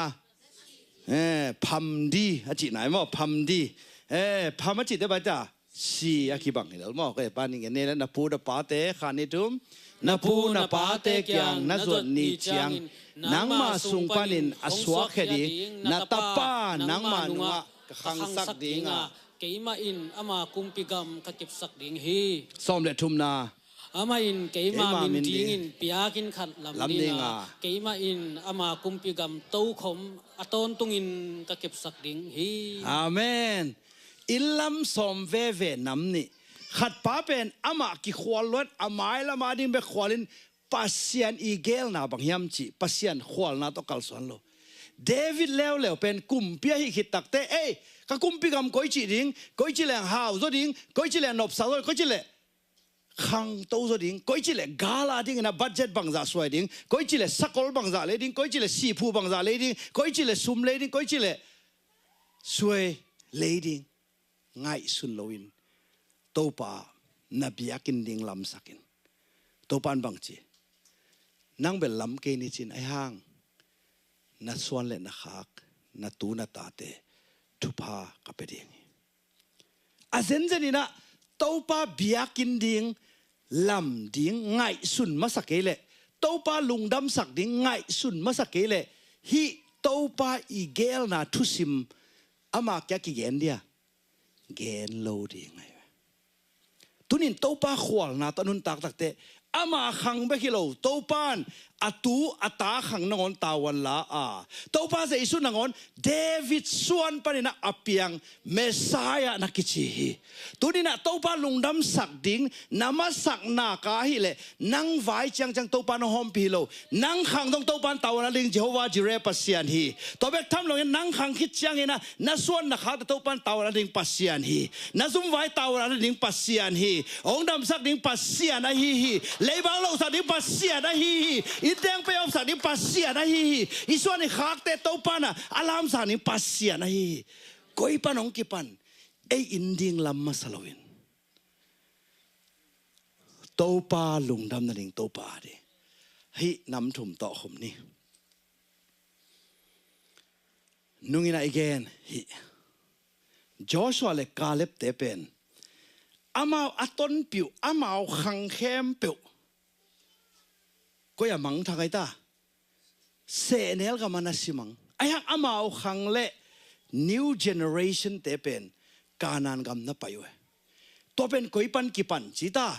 Eh, pham di a cihna hi maw, pham di. Eh, pham a cihte bang a cihta? Si a kibang hi lel maw. Kei panin gen ni le, na pu na pate, khat nih thum. Na pu na pate kiang na zuat ni ciangin nangma sung panin a suakkhia ding na tapa nangma nungah ka khangsak ding a, keimah in ama kumpi gam ka kepsak ding hi. Sawm le thumna. Amah in keima min dingin biakinn khat lam ding a, keimah in ama kumpi gam tokhom a tawntungin ka kepsak ding hi. Amen. Inn lam sawm veve, nam nih. Khatpa pen amah kikhual luat, a mailam ading bek khualin, Pasian i gelna bang hiam cih, Pasian khualna tawh kalsuan lo. David leuleu pen kumpi ahih khit takte, ei, ka kumpi gam koici ding, koici leng hau zaw ding, koici leng nopsa zaw, koici leh khangto zaw ding, koici leh gal adingin a budget bangzah suai ding, koici leh sakol bangzah lei ding, koici leh sihphu bangzah lei ding, koici leh sum lei ding, koici leh suai lei ding. Ngaihsun loin Topa na biakinn ding lamsak in. Topa in bang ci? Nang bel lam kei ni cin, ahih hang na suan le na khak, na tu na tate thupha ka pia ding hi. A zenzen in ah Topa biakinn ding lam ding ngaihsun masa kei leh, Topa lungdamsak ding ngaihsun masa kei leh, hih Topa i gelna thusim ama kiang kigen dia? Gen lo ding ahi ve. Tunin Topa khualna tawh a nuntak takte, ama khang bek hi lo, Topa in a tu a ta khang nangawn tavuan la a, Topa Jesu nangawn David suan panin ah a piang Messiah na kici hi. Tunin ah Topa lungdamsak ding na masak nak ahih leh, nang vai ciangciang Topa in hong hawmpih hi lo. Nang khang dong Topa in tavuan a ding Jehovah Jireh Pasian hi. Tua bek tham loin nang khang khit ciangin ah na suan na khakte Topa in tavuan a ding Pasian hi. Na zumvai tavuan a ding Pasian hi. Hong damsak ding Pasian ahi hi. Leiba lohsak ding Pasian ahi hi. Inn deng pay off sak ding Pasian ahi hi. I suan i khakte Topa in ah a lamsak ding Pasian ahi hi. Koi pan hong kipan? Ei inn ding lam masa loin Topa lungdam nading Topa a ding. Hih nam thum tawh khum ni. Nungin ah i gen hih Joshua le Caleb te pen amau a tonpih uh, amau khang khempeuh koi ah mangthang ahi ta? Sehnel gam ah na si mang. Ahih hang amau khang le new generation te pen Kanaan gam na pai uh e. Tua pen koi pan kipan ci ta?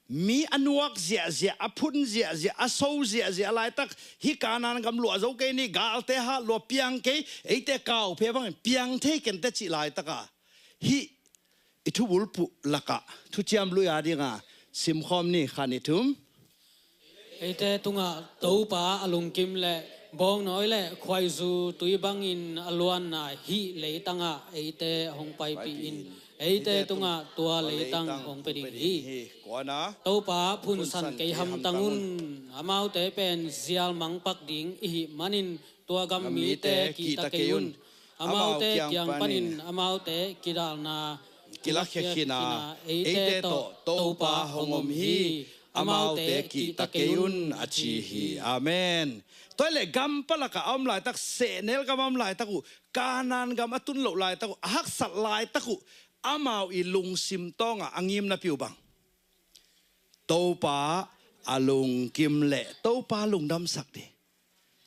Mi a nuak ziahziah, a phun ziahziah, a so ziahziah laitak, hih Kanaan gam luah zo kei ni, galte hat lua, piang kei, eite kau phe bangin piang thei kente cih laitak a, hih i thubulphuh lakah thuciam lui a dinga simkhawm ni, khat nih thum. Eite tungah Topa a lungkim le bawngnawi le khuaizu tui bangin a luanna hih leitangah eite hong paipih in, eite tungah tua leitang hong pia ding hi. Topa phunsan kei hamtang un. Amaute pen zial mangpak ding i hih manin tua gam mite kihta kei un. Amaute kiang panin amaute kidalna kilakhia khin a, eite tawh Topa hong om hi. Amaute kihta kei un, a ci hi. Amen. Tua hileh gam palakah a om laitak, sehnel gam a om laitak uh, Kanaan gam a tun loh laitak uh, a haksat laitak uh, amau i lungsim tawngah a ngimnapi uh bang? Topa a lungkim leh Topa lungdamsak ding.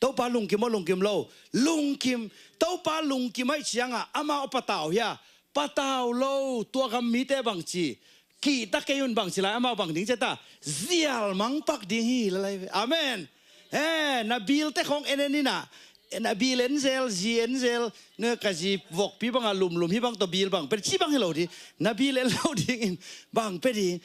Topa lungkim aw, lungkim lo? Lungkim. Topa lungkim ahih ciangah amau a patau hia? Patau lo. Tua gam mite bangci? Kihta kei un. Bangci lai amau bang ding ci ta? Zial mangpak ding hi lai ve. Amen. Eh, na bilte khawng en en in ah, Na bil en zel, zi en zel, na ka zi vokpi bangah lumlum hi bang tawh bil bang pe ding ci bang hi lo ding. Na bil en lo dingin bang pe ding,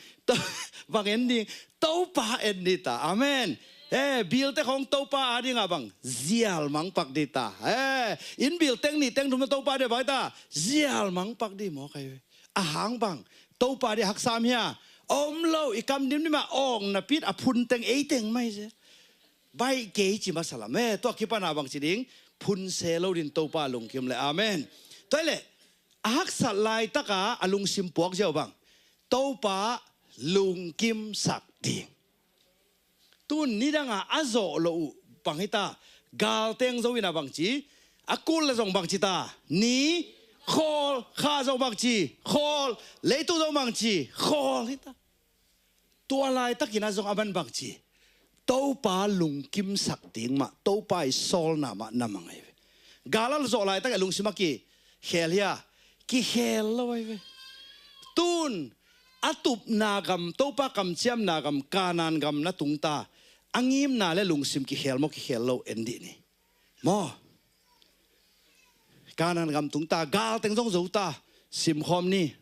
bang en ding. Topa en ding ta. Amen. Eh, bil te khong Topa a dingah bang zial mangpak ding ta. Eh, inn bil teng nih teng thum na Topa ding bang ta zial mangpak ding maw kai ve. A hang bang Topa ding haksa mah hi a om lo, i kam dimdim a awng na pit a phun teng ei teng mai se. Baih kei ci masa lam e, tua kipana bang ci ding, phun se lo ding Topa lungkim le. Amen. Tua le a haksat laitaka a lungsim puak ziau bang Topa lungkimsak ding. Tun nidanga a zawh lo uh bang hita, galteng zo ina bang ci, a kul le zong bang ci ta, ni khawl, kha zong bang ci khawl, leitu zong bang ci khawl hita. Tua laitakin a zong a man bang ci, Topa lungkimsak ding mah, Topa i sawlna mah na mang ahi ve. Gal a zawh laitak a lungsim a kikhel hia, kikhel lo ahi ve. Tun a tupna gam, Topa kamciamna gam, Kanan gam na tungta, a ngimna le lungsim kikhel maw kikhel lo en dih ni. Maw? Kanan gam tungta, galteng zong zota, simkhawm ni.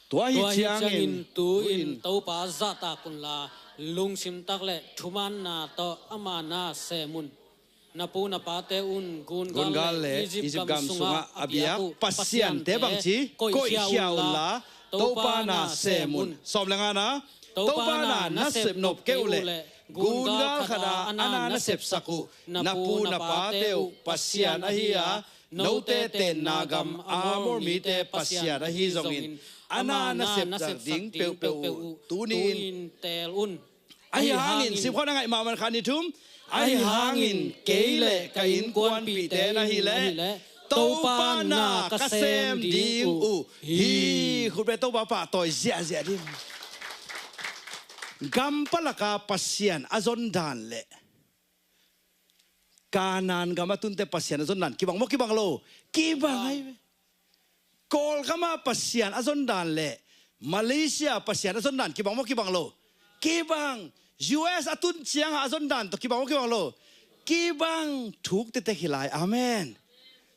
Tua hi ciangin tu-in Topa zahtak unla, lungsim tak le thumanna tawh ama na sem un. Na pu na pate un gungal le Egypt gam sungah a biak pasiante bang ci, koihkhia unla, Topa na sem un. Sawm le ngana, Topa na na sep nop kei uh le gungal khata a na na sepsak uh na pu na pate uh Pasian ahi a, note tenna gam Amor mite Pasian ahi zongin a na na sepsak ding peuhpeuh uh tuni-in teel un. Ahi hangin, simkhawm na ngaih mahmah khat ni thum. Ahi hangin kei le ka innkuanpihte na hileh Topa na ka sem ding uh hi. Khutbeh Topa pahtawi ziahziah ding. Gam palaka Pasian a zondan le Kanan gam a tunte Pasian a zondan kibang maw kibang lo? Kibang ahi ve. Kawlgama Pasian a zondan le Malaysia Pasian a zondan kibang maw kibang lo? Kibang. U S a tun cianga a zondan tawh kibang maw kibang lo? Kibang. Thuk tetek hi lai. Amen.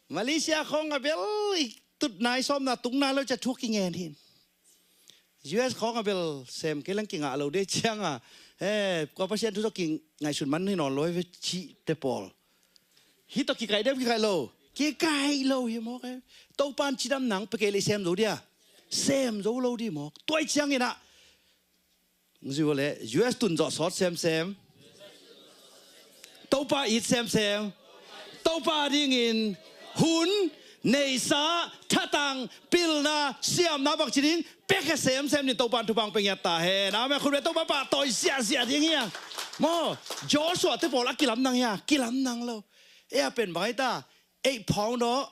Malaysia khawng a bel i tut nai sawmna tung nai lo cia thuk kingen hin. U S khawng a bel sem kei leng kingah lo dei cianga, eh, kua Pasian thu tawh kingaihsun man hi nawn lo hi ve cihte pawl. Hih tawh kikaih dem kikaih lo? Kikaih lo hi mawk e. Topan cidam nang pe kei leh sem zo dia? Sem zo lo di mawk. Tuai cianginah Zui le U S tun zawh sawt semsem. Topa it semsem. Topa dingin hun, neihsa, thatang, pilna, siamna bangci ding piakhia semsem ding Topa in thupha pia ngiat ta hen. Amen. Khut beng, Topa pahtawi ziahziah ding hi a. Maw, Joshua te pawl a kilamdang hi a, kilamdang lo. Ei a pen bang hi ta, ei phawng dawh,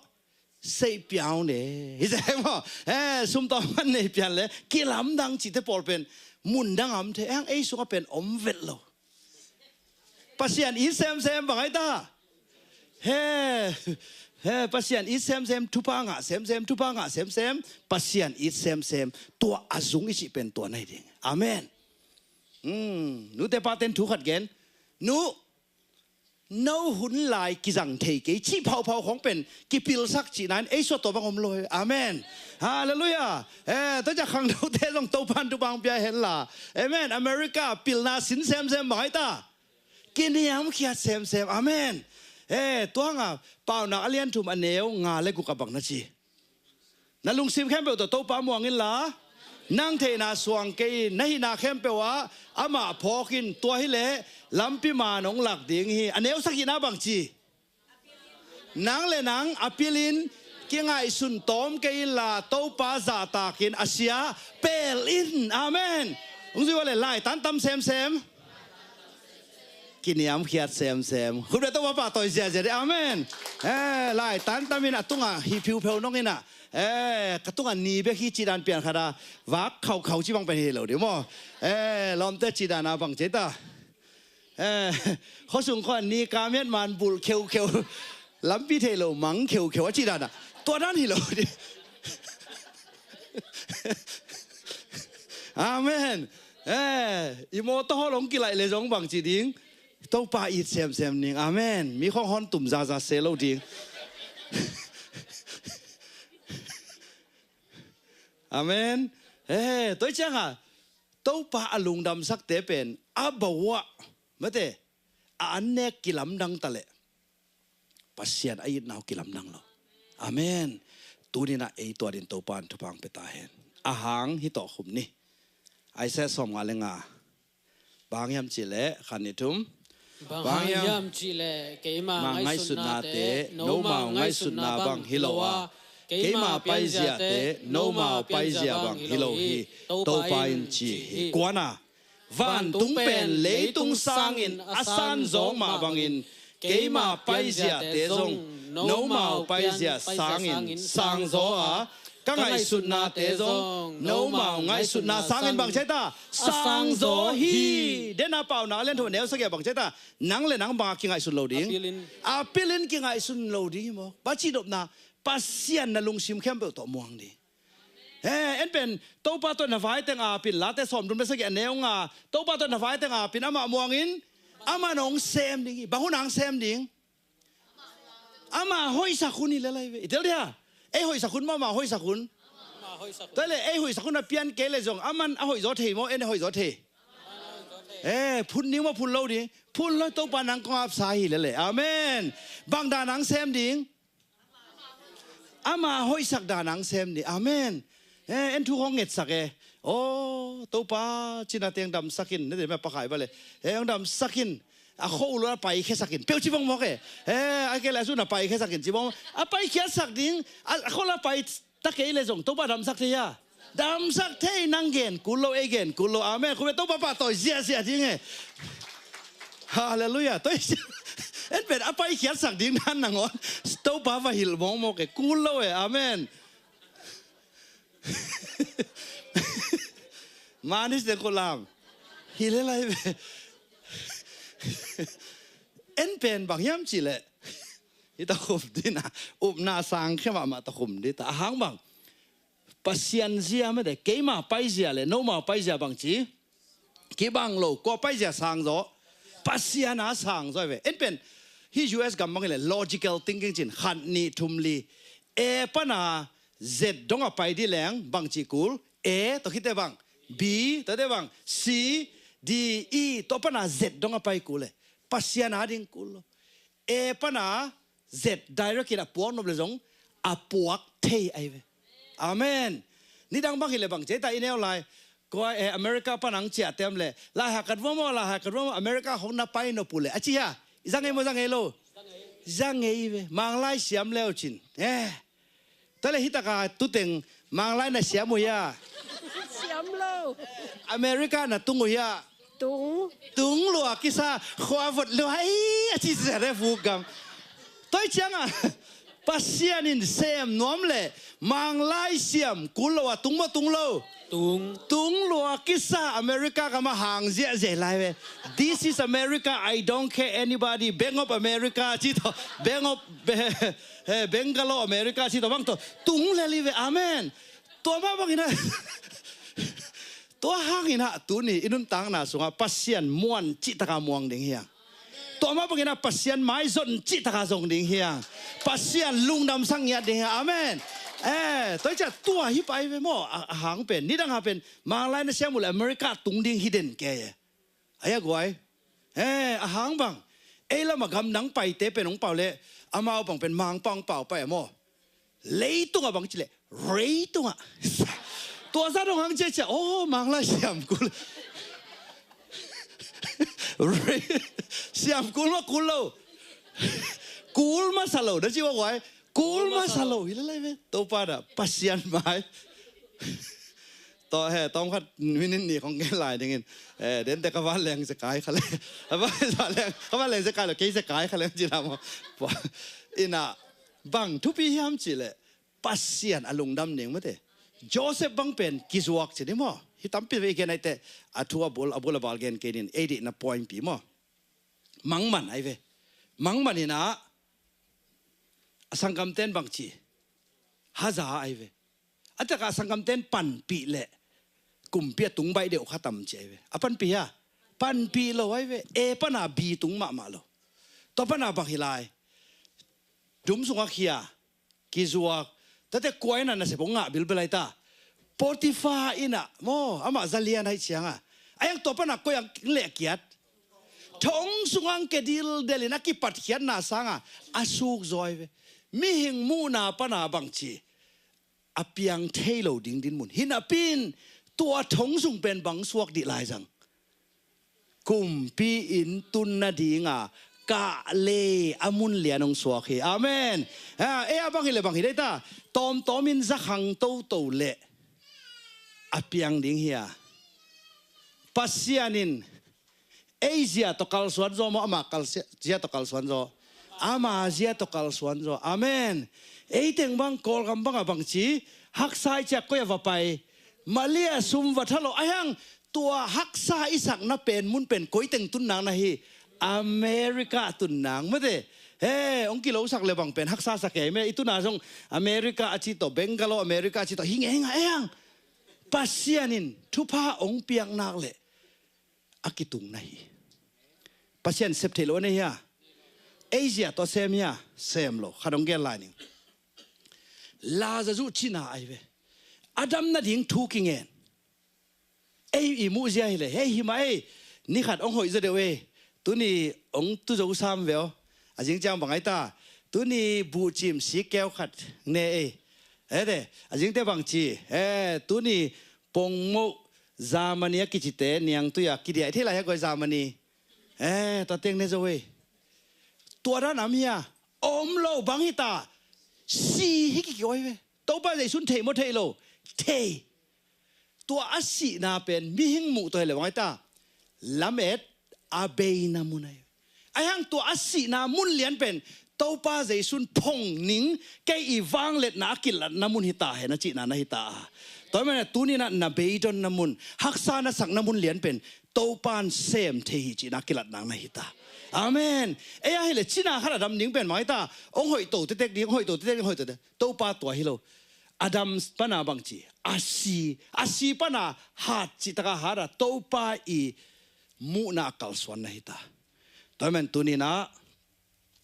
seih piau ne. Hi se maw? Eh, sum tawm man nei pian le kilamdang cihte pawl pen mundang a om thei, ei sungah pen om vet lo. Pasian it semsem bang hi ta. He, he, Pasian it semsem, thupha ngah semsem, thupha ngah semsem, Pasian it semsem. Tua a zung i cih pen tua na hi ding. Amen. Hmm, nute paten thu khat gen. Nu, no hun lai kizang thei kei cih phauphau khawng pen kipilsak cihna in ei suah tawh bang om lo hi. Amen. Halleluiah. Eh, tua ciah khangnote zong Topan thupha pia hen la. Amen. America pilna sin semsem bang hi ta. Kiniamkhiat semsem. Amen. Eh, tua hanga Paunak a lian thum a neu nga le guk a bang na ci. Na lungsim khempeuh tawh Topa muang inla, nang theihna suang kei in, na hihna khempeuh ah amah phawk in, tua hileh lampi man hong lak ding hi. A neu sagihna bang ci? Nang le nang a pilin kingaihsun tawm kei inla, Topa zahtakin a sia pel in. Amen. Hong zui ua le laitan tam semsem. Kiniamkhiat semsem. Khut beng, Topa pahtawi ziahziah ding. Amen. Eh, laitan tamin a tungah hi phiupheu nong inah. Eh, ka tungah ni bek hi cih dan pian khat a vak khaukhau cih bang pen hi lo ding maw? Eh, lawmte cih dan a bang ci ta. Eh, khuasung khua ni ka miat man bulh kheukheu. Lampi thei lo mang kheukheu a cih dan a. Tua dan hi lo ding. Amen. Eh, i mawtaw hawl hong kilaih le zong bang ci ding. Topa it semsem ning. Amen. Mi khong hon tum zaza se lo ding. Amen. He, tua cianga Topa a lungdamsakte pen a bawah mate a annek kilamdang ta leh Pasian a itna uh kilamdang lo. Amen. Tuninah ei tua din Topa in thupha hong pia ta hen. A hang hi tawh khum ni. Isaiah sawmnga le nga. Bang hiam cihleh khan ni thum. Bang hang hiam cihleh keima ngaihsutnate nomau ngaihsutna bang hi lo a, keima paiziate nomau paizia bang hi lo hi. Topa in ci hi. Kuana vantung pen leitung sangin a sanzawng mah bangin keima paiziate zong nomau paizia sangin sangzaw a, ka ngaihsutnate zong nomau ngaihsutna sangin bang ciata sangzaw hi. Dena Paunak a lian thum a neu sagih ah bang ciata nang le nang banga kingaihsun lo ding. A pilin kingaihsun lo ding hi maw? Bang ci nopna, Pasian na lungsim khempeuh tawh muang ding. He, en pen Topa tawh na vai teng a pin, Late sawmthum le sagih a neu nga, Topa tawh na vai teng a pin amah muangin amah nong sem ding hi. Bang hun ang sem ding? Amah hoihsak hun hi le lai ve. I tel dia? Ei hoihsak hun maw, amah hoihsak hun? Tua le ei hoihsak hun a pian kei le zong aman a hoihzaw thei maw, en a hoihzaw thei? Eh, phun ding maw, phun lo ding? Phun lo, Topa nang kong apsa hi le le. Amen. Bang dan ang sem ding? Ama hoihsak dan ang sem ni. Amen. Eh, en thu hong ngetsak e. Oh, Topa, cina teng damsakin. Ne de me pakai bale. Eh, hong damsakin. A kho ulo a paikhiasakin. Peuh ci bang mawk e. Eh, a kele a sun a paikhiasakin ci bang. A paikhiasak ding. A kho la pai ta kei le zong Topa damsak thei a. Damsak thei, nang gen kul lo, ei gen kul lo. Amen. Khuve Topa pahtawi ziahziah ding e. Halleluiah. Toi en pen a paikhiatsak ding dan nangawn Topa va hilh mawkmawk e, kul lo e. Amen. Manis deng khulam. Hilh e lai ve. En pen bang hiam cihleh, hita khum dina, upna sang khia mahmah ta khum dita. A hang bang? Pasian zia mete, keima paizia le nomau paizia bang ci? Kibang lo, kua paizia sangzaw? Pasian a sangzaw ve. En pen hih U S gam bangin le logical thinking cin, khat nih thum li, A pana Z dong a pai di leng bang ci kul? A, tawh khite bang B, tawh te bang C, D, E, tawh pana Z dong a pai kul e. Pasian a ding kul lo. A pana Z direct in a puak nop le zong a puak thei ai ve. Amen. Nidang bang hileh bang cei ta i neu lai. Kua, eh, America pan ang ciah tem le, lai hakat vua maw, lai hakat vua maw, America hong na pai nop uh le a ci hia? I za ngei maw, za ngei lo? Za ngei ve. Manglai siam leu cin. Eh. Tua le hitaka tuteng Manglai na siam uh hia? Siam lo. America na tung uh hia? Tung. Tung lua kisa, khua vot lua, ai, a ci sia re vuk gam. Toi cianga Pasian in sem nuam le Manglai siam kul lo a tung maw, tung lo? Tung. Tung lua kisa, America gama hang ziahziah lai ve. This is America, I don't care anybody. Bank of America ci tawh, Bank of Be-, eh, Bangalore America ci tawh bang tawh tung le li ve. Amen. Tua mah bangin a tua hangin ah tuni i nuntakna sungah Pasian muan cihtaka muang ding hiang. Tua mah bangin ah Pasian maizon cihtaka zong ding hiang. Pasian lungdamsak ngiat ding hiang. Amen. Eh, tua i ciah tua hi pai ve maw? A, a hang pen, nidang ha pen Manglai na siam uh le America tung ding hi den kei e. Ai a guai. Eh, a hang bang? Ei lama gamdang paite pen hong pau le amau bang pen Mangpau hong pau pai a maw? Leitungah bang cileh, reitungah. Tua za dong hang ciacia, oh, Manglai siam kul. Rei, siam kul maw, kul lo? Kul masa lo, na ci ua guai. Kul masa lo hi le lai ve. Topa da Pasian mai. Tawh he, tawm khat minute nih khong gen lai dingin. Eh, dente ka van leng se kai kha le. Ka van leng, ka van leng se kai lo, kei se kai kha leng ci la maw. Ina, bang thupi hiam cihleh Pasian a lungdam ding mate. Joseph bang pen kizuak ci ni maw. Hi tampi ve i gen aite, a thu a bul, a bul a bal gen kei nin, ei dih na point pi maw. Mangman ai ve. Mangman ina, a sanggamten bang ci? Haza ai ve. A taka sanggamten panpih le kumpi a tung baih deuh kha tam ci ai ve. A panpih hia? Panpih lo ahi ve. A pana B tung mahmah lo. Tua pana bang hi lai? Dum sungah khia, kizuak, tate kua in ah nasep hong ngah bilbel ahi ta. Potifa in ah maw, amah zalian ahih ciangah, a hiang tua pana koi ang leh kiat, thong sungah ang kia dildel in a kipatkhiatna sangah a suk zaw ahi ve. Mihing muhna pana bangci a piang thei lo ding dinmun. Hi napi in tua thong sung pen bang suak dih lai zang? Kumpi inn tun nadinga kahlei a mun lian hong suak hi. Amen. Ha, ei a bang hileh bang hi dei ta? Tawmtawm in zakhang toto leh a piang ding hi a, Pasian in ei zia tawh kalsuan zaw maw, ama kal-, zia tawh kalsuan zaw? Ama zia tawh kalsuan zaw. Amen. Ei teng bang Kawlgam bangah bangci haksa i ciak koi a va pai? Malia sum va tha lo. A hiang tua haksa i sakna pen mun pen koi teng tun nang na hi? America tun nang mate. He, hong kilosak le bang pen haksa sak ei me. I tuna zong America a ci tawh, Bangalore America a ci tawh hi ngei ngei a hiang. Pasian in thupha hong piak nak leh a kitung na hi. Pasian sep theih lo a nei hia? Ei zia tawh sem hia? Sem lo. Khat hong gen lai ning. Lazarus cina ahi ve. A dam nading thu kingen. Ei i muh zia hileh, hei hi mah ei. Ni khat hong hoih zaw deuh ei. Tuni hong tu zo sam ve aw. A zing ciang bang ahi ta? Tuni buhcim sikkeu khat ne ei. Ete, a zingte bangci, e, tuni pongmoh Germany a kicite niangtui a kidiah i thei lai hia guai Germany. E, tua teng ne zo ei. Tua dan am hia? Om lo bang hi ta. Si hi kikoi ve. Topa Zeisun thei maw thei lo? Thei. Tua a sihna pen mihing muh tawh hi le bang ahi ta? Lamet a beina mun ahi. A hiang tua a sihna mun lian pen Topa Zeisun phong ning kei i vangliatna a kilatna mun hi ta hen a cihna na hi ta a. Tua hi manin tuni in ah na beidonna mun, haksa na sakna mun lian pen Topan sem thei hi cihna a kilatna na hi ta. Amen. Ei a hileh cina khat a dam ding pen bang ahi ta? Hong hoih to tetek ding, hong hoih to tetek ding, hong hoih to tetek. Topa tua hi lo. A dam pana bangci, a si, a si pana hat cih taka hat a, Topa i muhna a kalsuan na hi ta. Tua hi manin tuni in ah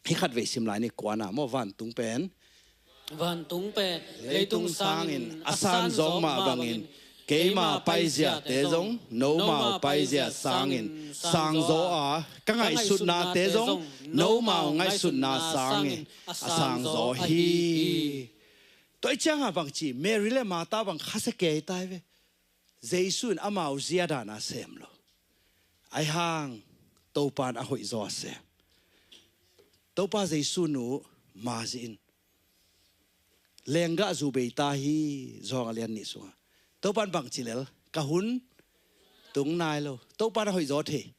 hih khatvei sim lai ni. Kuana maw? Vantung pen. Vantung pen leitung sangin a san zawk mah bangin keima paiziate zong nomau paizia sangin sangzaw a, ka ngaihsutnate zong nomau ngaihsutna sangin a sangzaw hi. Tua i cianga bangci, Mary le Martha bang khasia kei ta hi ve. Jesu in amau zia dana sem lo. Ahi hang Topan a hoihzaw a sem. Topa Jesu nu Mary in lenggah zu bei ta hi. Johan a lian nih sungah Topan bangci lel, ka hun tung nai lo. Topan a hoihzaw thei.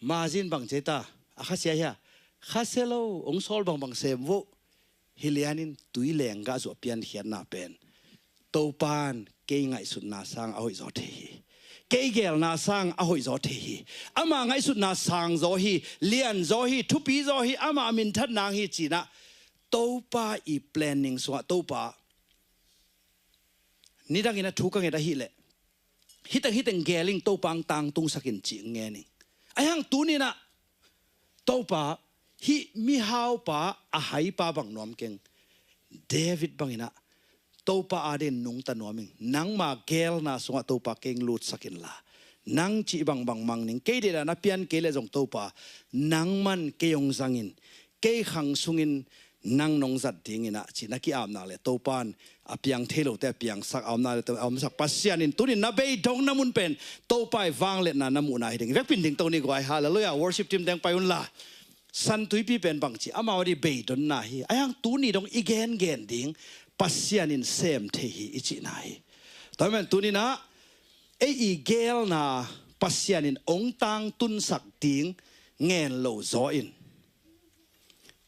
Mary in bang ci ta? A khasia hia? Khasia lo, hong sawl bangbang sem voh. Hi lianin tui lenggah zu a piankhiatna pen Topan kei ngaihsutna sang a hoihzaw thei hi. Kei gelna sang a hoihzaw thei hi. Ama ngaihsutna sangzaw hi, lianzaw hi, thupizaw hi, ama minthat nang hi cih in ah Topa i planning sungah Topa nidangin a thu ka nget ahileh hiteng hiteng gel ing, Topa ang tangtungsak in cih ngen ing. Ahi hang tuni in ah Topa, hih mihaupa a haipa bang nuam keng. David bangin ah Topa adingin nungta nuam ing. Nangma gelna sungah Topa kei hong lutsak inla, nang cih bangbang mang ning. Kei deihdan a pian kei leh zong Topa, nangman kei hong zangin, kei khang sungin nang nong zat dingin ah ci-in a ki-apna le Topan a piang thei lote a piangsak, a omna le a omsak Pasian in tunin na beidong na mun pen Topa i vangliatna na muhna hi ding. Vekpi in dingto ni guai. Halleluiah. Worship team teng pai unla. San Tuipi pen bangci, amau a di beidonna hi. Ahi hang tuni dong i gengen ding Pasian in sem thei hi i cihna hi. Tua hi manin tuni in ah ei i gelna Pasian in hong tangtunsak ding ngen lo zaw in,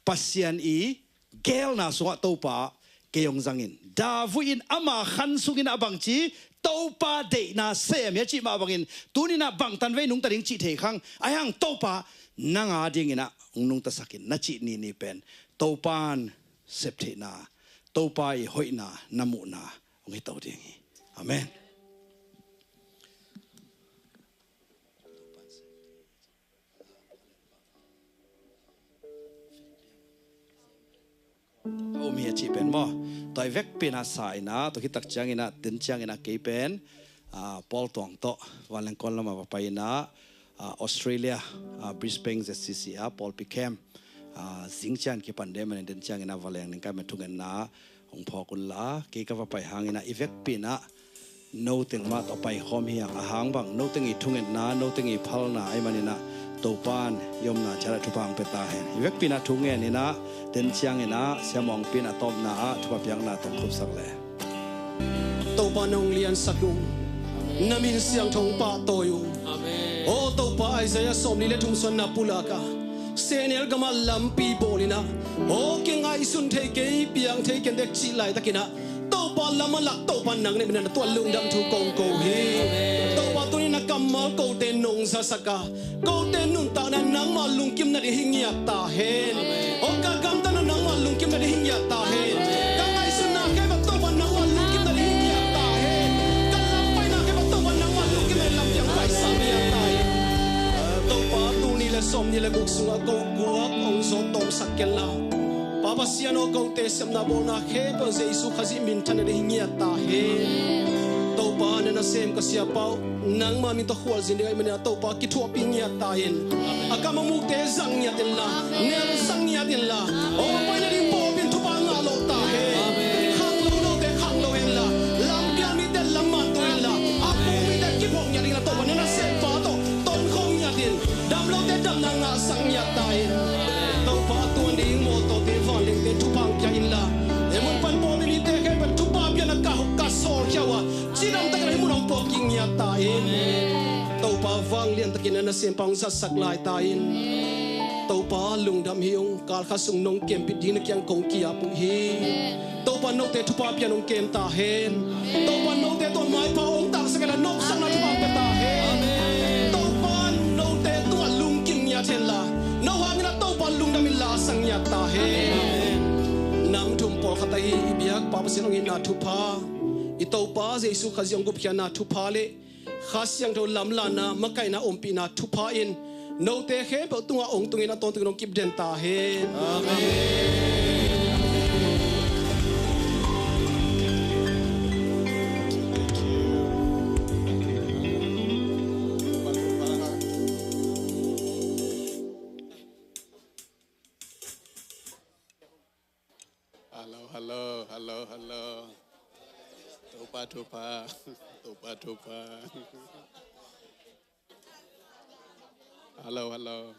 Pasian i gelna sungah Topa kei hong zangin, David in ama khan sungin a bangci, Topa deihna sem hi a cih mah bangin, tuni in ah bangtan vei nungta ding cih thei khang. Ahi hang Topa nang adingin ah hong nungtasak in na cih nini pen Topan septheihna, Topa i hoihna na muhna hong hi to ding hi. Amen. mi a cih pen maw. Tua i vekpi in ah sa in ah, tua khit tak ciangin ah, den ciangin ah kei pen, ah, Paul Tuang tawh vanleng kawn lamah va pai in ah, ah, Australia, ah, Brisbane Z C C ah pawlpi camp, ah, zing ciang kipan deuh manin den ciangin ah va leng ning, ka mah thungetna hong phawk un la, kei ka va pai hangin ah i vekpi in ah noteng mah tawh paikhawm hi hang, a hang bang noteng i thungetna, noteng i phalna ahih manin ah Topa'n i omna ciat ah thupha hong pia ta hen. I vekpi in ah thu ngen in ah, den ciangin ah Sia Muangpi in a tawpna ah thupha piakna tawh khupsak le. Topa nong liansak uh, na min siangtho hong pahtawi uh. Amen. Aw Topa, Isaiah sawmli le thum suan na pulak a, sehnel gamah lampi bawl in ah, aw kingaihsun thei kei, piang thei ken dek cih laitakin ah, Topa lam a lak, Topa nang na min a na tuah lungdam thu kong ko hi. Topa tuni na kammal kote nong zasak a, kote nuntakna nangmah lungkim nading hi ngiat ta hen. Aw ka gamtatna nangmah lungkim nading hi ngiat ta hen. Ka ngaihsutna khempeuh Topa nangmah lungkim nading hi ngiat ta hen. Ka lam paina khempeuh Topa nangmah lungkim nading lampiang paisa ngiat ta hen. Topa tuni le sawmni le guk sungah ko guak hong zawh tawmsak ken la, Pa Pasian aw, kote sepna bawlna khempeuh Jesu Khazih minthan nading hi ngiat ta hen. Topa na nasem ka siapa uh, nangmah min tawh khualzin ding ahih manin ah Topa kithuahpih ngiat ta in. A kam a mukte zang ngiat in la, nel zang ngiat in la. Aw pai nading pawlpi in thupha ngah lo ta hen. Khanglo note khanglo in la, lampial mite lam mantu in la, a puk mite kiphawk ngiat in la, Topa na nasem pa tawh tonkhawm ngiat in, dam lote damna ngahsak ngiat ta in. Topa tuan ding mawtawte vanlengte thupha hong pia in la, ei mun pan pawlpi mite khempeuh thupha piakna ka, ka sawlkhia uh a, cidam takin ah hih mun hong puak kik ngiat ta in. Topa vanglian takin na nasem pa hong zatsak lai ta in. Topa lungdam hi ung, kal khat sung nong kempih ding na kiang kong ki-ap uh hi. Topa note thupha pian hong kem ta hen. Topa note tawh maipha hong taksak hen la, nopsakna thupha hong pia ta hen. Topa note tungah lungkim ngiat hen la, no hangin ah Topa lungdam in la a sang ngiat ta hen. Nam thum pawlkhat ahi i biak Pa Pasian hong itna thupha, i Topa Jesu Khazih hong gupkhiatna thupha le Kha Siangtho lamlanna, makaihna, ompihna thupha in note khempeuh tungah hong tungin a tawntung in hong kipden ta hen. Amen. Hello, hello, hello, hello. Topa thupha, Topa thupha. Hello, hello.